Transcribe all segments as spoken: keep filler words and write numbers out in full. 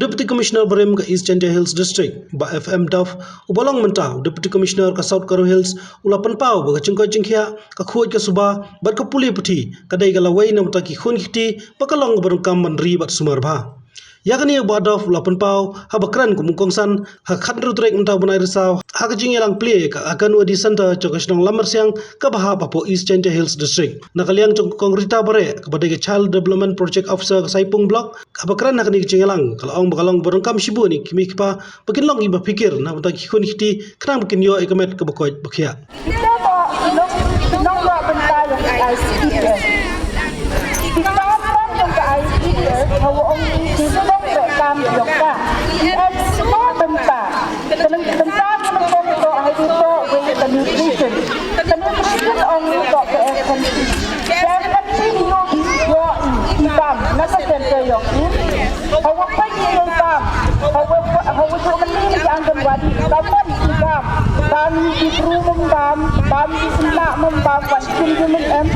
Deputy Commissioner barim ka East Jaintia Hills District, Bah F M Duff, uba long mynta u Deputy Commissioner ka South Garo Hills, u la pynpaw ba ka jingkoit jingkhiah, ka khuid ka suba bad ka pule puthi ka dei ka lawei na bynta ki khun ki kti, ba ka long kaba donkam ban ri bad sumar bha. Ïa kane u Bah Duff u la pynpaw haba kren kum u kongsan ha ka khatynriew tarik mynta u bnai Risaw ha ka jingïalang plie ka Anganwadi Centre jong ka shnong Lammersiang kaba hap hapoh East Jaintia Hills District. Na ka liang jong ka Kong Rita Bareh kaba dei ka Child Development Project Officer ka Saipung Block, kaba kren ha kane ka jingïalang ka la ong ba ka long ba donkam shibun ïa ki kmie ki kpa ba kin long kiba phikir na bynta ki khun ki kti khnang ba kin ïoh ïa ka met kaba koit ba khiah. Kita ba nong nong ba bynta ïa ka I C D S. Kita ba ïa ka I C D S ha wa ong ki nong ba kam ïa ka. Em ba bynta. Ka nong bynta ka nong ba to ha ïa to wa ka nutrition. Ka nutrition ong ni to ka F M C. Ka F M C ni ïoh ïoh i bam na ka center ïoh i. Hawa pagi ïa bam. Hawa hawa tu mani ni Anganwadi. Ka pagi bam. Bam ni ki bru mem bam. Bam ni sna mem bam wan kin mem em.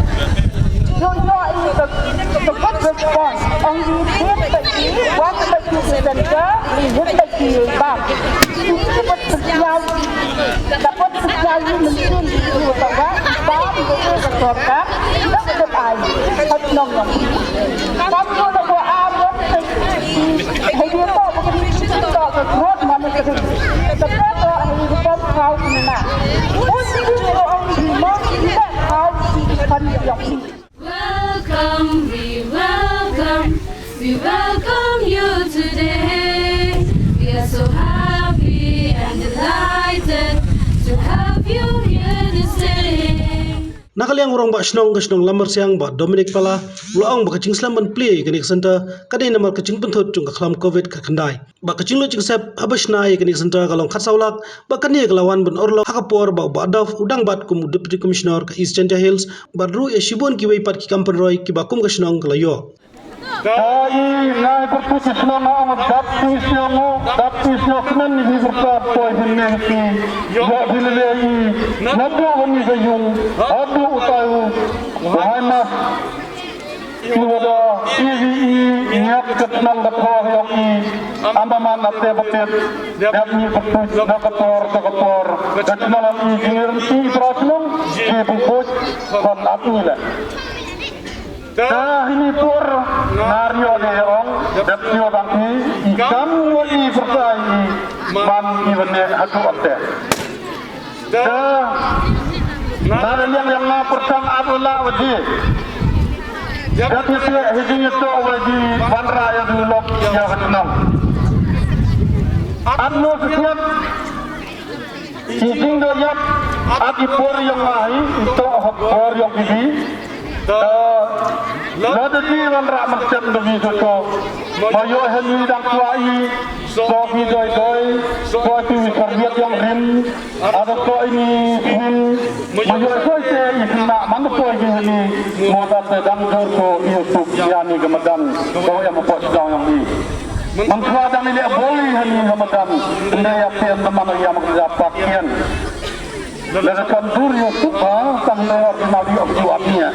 Ïoh ïoh i ka ka good response. Ong i hit pagi wan pagi center i hit pagi bam. Ini buat sosial. Dapat sosial ni mesti di bawah bam di sorkar. Dak dak ai. Hat nong nong. Kam ko na ko am. Hei dia ko bukan itu to ke growth monitoring. Tapi to hei dia ko kau kena. Pun di ko ong di mo tidak kau di kan yang. Welcome, we welcome, we welcome you today. We are so happy and delighted to have you here this day. Na ka liang u rangbah shnong ka shnong Lammersiang Bah Dominic Pala, u la ong ba ka jingslem ban plie ïa kane ka center ka dei namar ka jingpynthut jong ka khlam covid khatkhyndai. Ba ka jinglut jingsep haba shna ïa kane ka center ka long khatsaw lak, ba kane ka la wan ban urlong ha ka por ba u Bah Duff u dang bat kum u Deputy Commissioner ka East Jaintia Hills, bad ruh ïa shibun kiwei pat ki kam pynroi kiba kum ka shnong ka la ïoh. Ka i ngai pyrtuit ki shnong ong dap ki shnong, dap ki shnong kmen hi pyrtuit poi hin ne ki. Ïoh hin le i. Nadu wan i ka yung. Adu utai u. Wahai mas. Ki wada i ri i ngiat ka tnang da por ïoh i. Amba man ap te batet. Dap ni pyrtuit da ka por da ka por. Ka tnang i jingir ti pra tnang. Ki pyrtuit kon ap ni le. Te hini por nga rio de ong dep rio bang i i kam wa i pyrtai i man i wan ne hatu ante. Te nga liang liang nga pyrtang at la wa di. Dep ni te hijing ito wa di ban ra ya du lok ya wa di nong. At no setiap Ki jingdoh ïap ha ki por ïong nga hi, ito ha por ïong ki bi. Te lada ki wanrah mynsiem da wi soh soh. Ma ïoh hynñiew dang kwah i, soh ki doi doi, soh ki wi serviet ïong rim. Ada soh ini sim, ma ïoh soh se i kena man da soh ki hynñiew. Mo da te dang jor soh i suk ïa ni ka madan, soh ïa ma poh sdang ïong i. Mynta dang ïaleh bol ïa hani ha madan. Ynda ïa phi ynda mano ïa ma ka jaka pakian. Lada kan dur ïa suk ba tang ne ordinary of you apnia.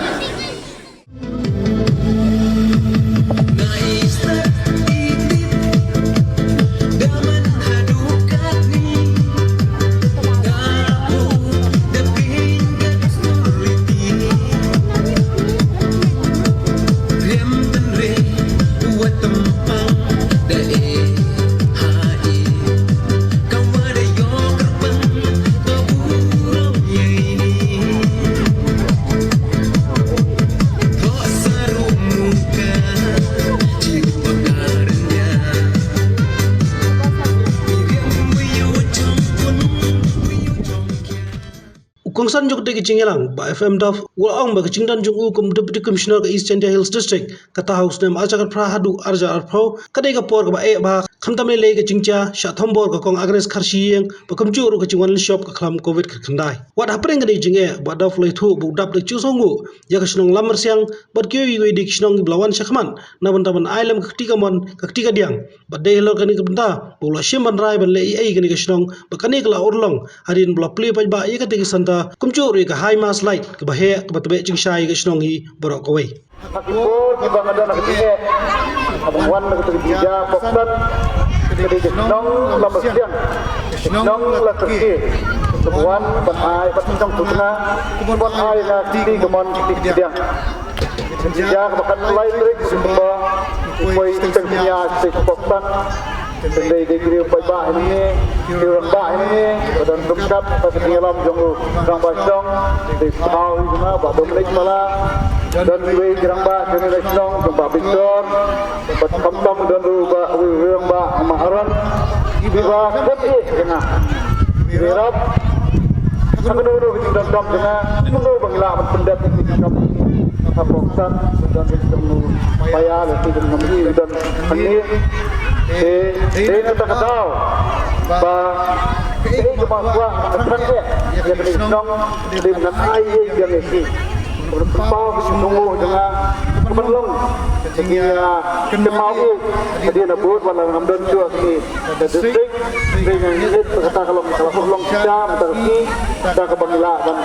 U kongsan jong katei ka jingïalang, Bah F M Duff, u la ong ba ka jingdon jong u kum Deputy Commissioner ka East Jaintia Hills District, kata ha u snem arhajar khatphra haduh arhajar arphew, ka dei ka por kaba eh bha, khamtam lei lei ka jingjia shah thombor ka Kong Agnes Kharshiing, ba kumjuh ruh ka jingwan lynshop ka khlam covid khatkhyndai. Wat hapdeng kane ka jingeh, Bah Duff u la ïathuh ba u dap da ka jingsngewnguh ïa ka shnong Lammersiang bad kiwei kiwei de ki shnong kiba la wan shakhmat na bynta ban ai lem ka kti kamon, ka kti kadiang. Bad dei halor kane ka bynta ba u la shim ban rai ban leh ei ei ïa kane ka shnong, ba kane ka la urlong hadien ba la plie paidbah ïa katei ka center, kumjuh ruh ïa ka High Mast Light kaba heh, kaba tbeh jingshai ïa ka shnong hi baroh kawei. Ha ki por kiba nga don ha ka jingeh, nga wan na ka jingïapyrkhat, ka dei ka shnong Lamrsiang, ka shnong Ladkyrkieh, kaba wan ban ai, ban shnong Sutnga, ban ai na ka kti kamon kti kadiang. Ka jingïa kaba khatlai tarik September, poi shateng synñia shateng shiphew san. Dei, dei ki riew paidbah hangne, ki riew rangbah hangne, ba don ryngkat bad ka jingïalam jong u rangbah shnong, dei u Thaw hi jong nga, Bah Dominic Mala, don kiwei ki rangbah jong ngi na shnong, jong Bah Victor, bad khamtam don ruh u Bah, u rangbah Ma Aaron, kiba kut ïa nga. Ïarap ha kano kano ka jingdonkam jong nga, kumno ba ngi lah ban pyndep ïa ki kam ha Poksan, don ki jong u Paya, lane ki jong u Namli, don hangne. Te dei na kata ka daw ba kaei kaba kwah ban thrang eh ïa kane ka shnong, dei ban ai ïa ki, ban pynpaw ki jingthmu jong nga, ban long ka jingïakynmaw hadien ba bud, wat la ngam don shuh ha kane ka district. Dei nga ngeit ba kata ka long, ka la long shisha mynta ka sngi, da kaba ngi lah ban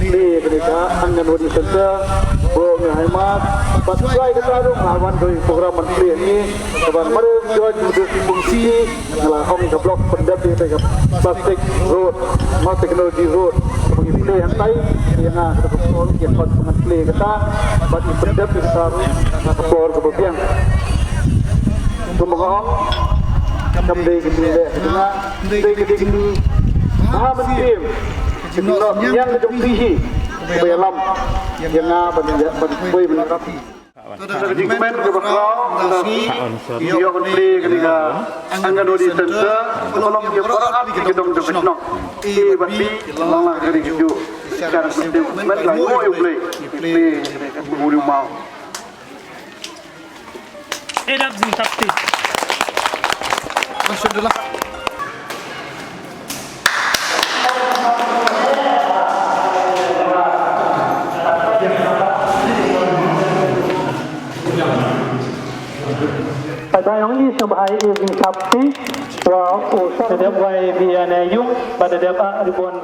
plie kane ka Anganwadi Center, buh ngi ha i mat, bad shuwa kata ruh nga wan da i program ban plie hangne, kaba nga mareh ïa u George Moses Pung City, nga la ong ka block pyndep ïa ka plastic road, no technology road, kaba ngi plie hangtai, ïa nga kata ka por ïa ka ban plie kata, bad ngi pyndep ïa kata ruh ha ka por kaba biang. Kumba nga ong, kam dei ka jingleh jong nga, dei ka jingbha mynsiem, ka jingnoh niang ka jong phi hi kaba ïalam ïa nga ban, ban poi ban ïarap. Ka jingkmen kaba khraw, ynda ïoh ban plie kane ka Anganwadi Center, ka long ïa baroh artylli ki dong jong ka shnong. Ki bad phi, lang lang kane kajuh. Ka jingkmen ka nguh ïa U Blei, plie kane ka Bynriew Mawr. Stand up, Zing Shakti. Paidbah ïong i sngewbha ïa i Zing Shakti, wa u da dep wai biang ïa ïung, bad da dep ah ribbon.